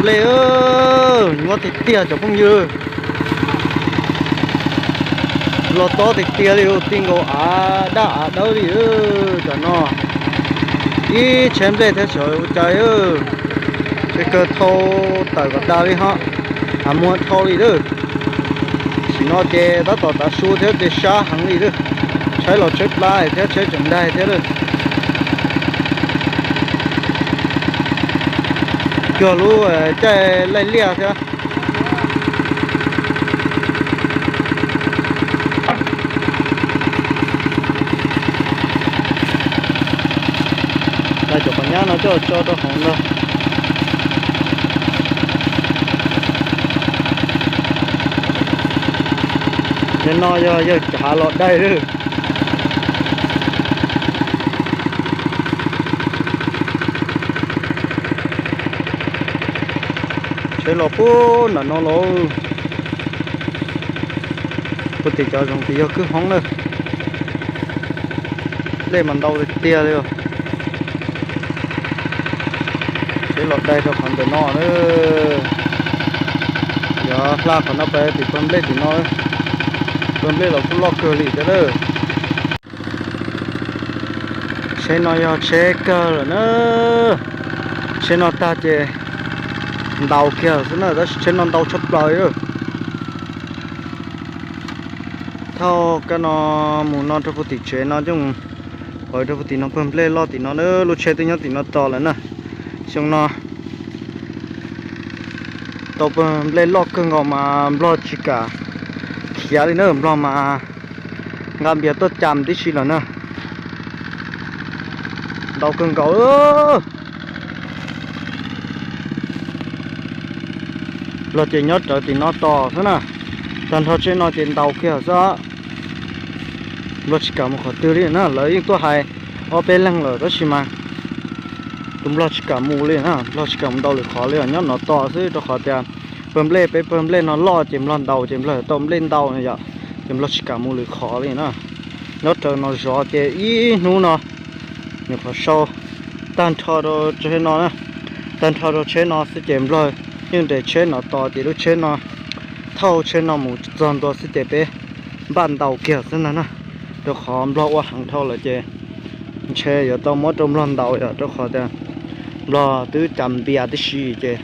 Nplej, nyuaj tiag tiag cov phooj ywg. Los tob tiag tiag li, tij nkaus av daj av dawb li cov no. Ib tsheb nplej thiab sawv ua cas, tsheb kawg thau tawm kom dag li ho, av muag dhau li lawm. Tam sim no ces tab tom tav su thiab ces sab heev li lawm. Tsheb los tsheb plab thiab tsheb tseem daig thiab lawm. Cuag lub caij laij liaj thiab. Lawv cov pos nyab no coj tso rau hauv ntag. Yog no yog yawg cav los daig lawm. Tsheb los puag nram no lauj. Puag tim cov zoov tim yog kwj hoob na. Nplej mas ntau tiag tiag li os. Tsheb los daig rau qhov ntawm no na. Yuav hla qhov no pais tim pawg nplej tim no. Pawg nplej los kuj loj kawg li thiab lawm. Tsheb no yog tsheb kawg lawm na. Tsheb no tag ces ntaus kiag xwb na, tab sis tsheb no ntau tshaj plaws li. Thauj kab no mus no rau puag tim tsev no coj mus pov rau puag tim no, pawg nplej loj tim no na, lub tsheb twb nyob tim no tos lawm na. Xyoo no tau pawg nplej loj kawg nkaus mas nplog tsis kam khiav li na, nplog mas nqa npias tuaj cam tib si lawm na. Ntau kawg nkaus. Nplog ces nyob rawv tim no tos xwb na. Tag nrho tsheb no ces ntaus kiag xwb. Nplog tsis kam mus qhov twg li na, lawv yeej tuaj hais ob peb leeg lawm tab sis mas tus nplog tsis kam mus li na, nplog tsis kam mus ntau lwm qhov li os, nyob no tos xwb rau qhov tias pawg nplej, peb pawg nplej no loj ces nplog ntaus ces nplog yuav tau nplej ntau na yom, ces nplog tsis kam mus lwm qhov li na. Nyob rawv no zov ces ib hnub no nyuam qhuav sau tag nrho rau tsheb no, tag nrho rau tsheb no xwb ces nplog yeej nres tsheb no tos ces lub tsheb no, thauj tsheb no mus txog ntua xwb ces peb npaj ntaus kiag xwb ntag na. Rau qhov nplog ua heev dhau lawm ces ntshe yuav tau muab rau nplog ntaus yom, rau qhov tias nplog twb cas npias tib si ces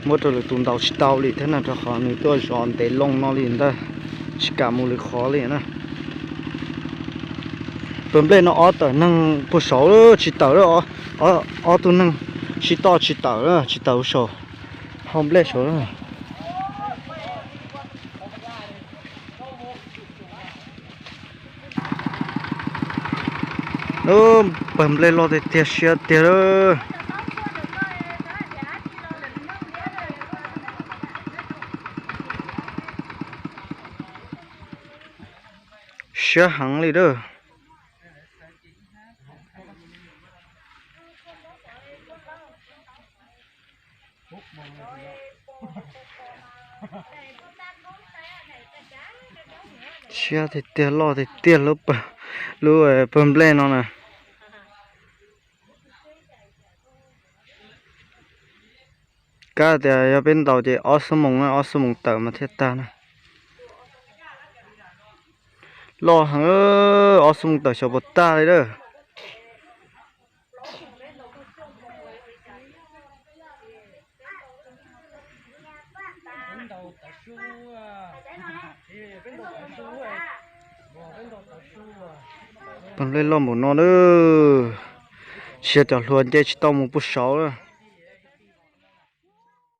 muab rau lwm tus ntaus tsis tau li thiab na, rau qhov nws tuaj zov ntev loo no li ntag, tsis kam mus lwm qhov li na. Pawg nplej no ob tawm neeg puag saud tsis tawm, ob tug neeg sib toj tsis tawm, tsis tawm puag saum hau nplej saud. Pawg nplej loj tiag tiag, siab tiag lawm. Siab heev li lawm. Siab tiag tiag, loj tiag tiag lub pawg nplej no na. Kab tias yog peb ntaus ces ob xuab moos, ob xuab moos tawm mas thiaj tag na. Loj heev, ob xuab moos tawm xyov puas tag li lawm. Pawg nplej loj npaum no na, tsis yog cov hluas nce tsis tau mus puag saud.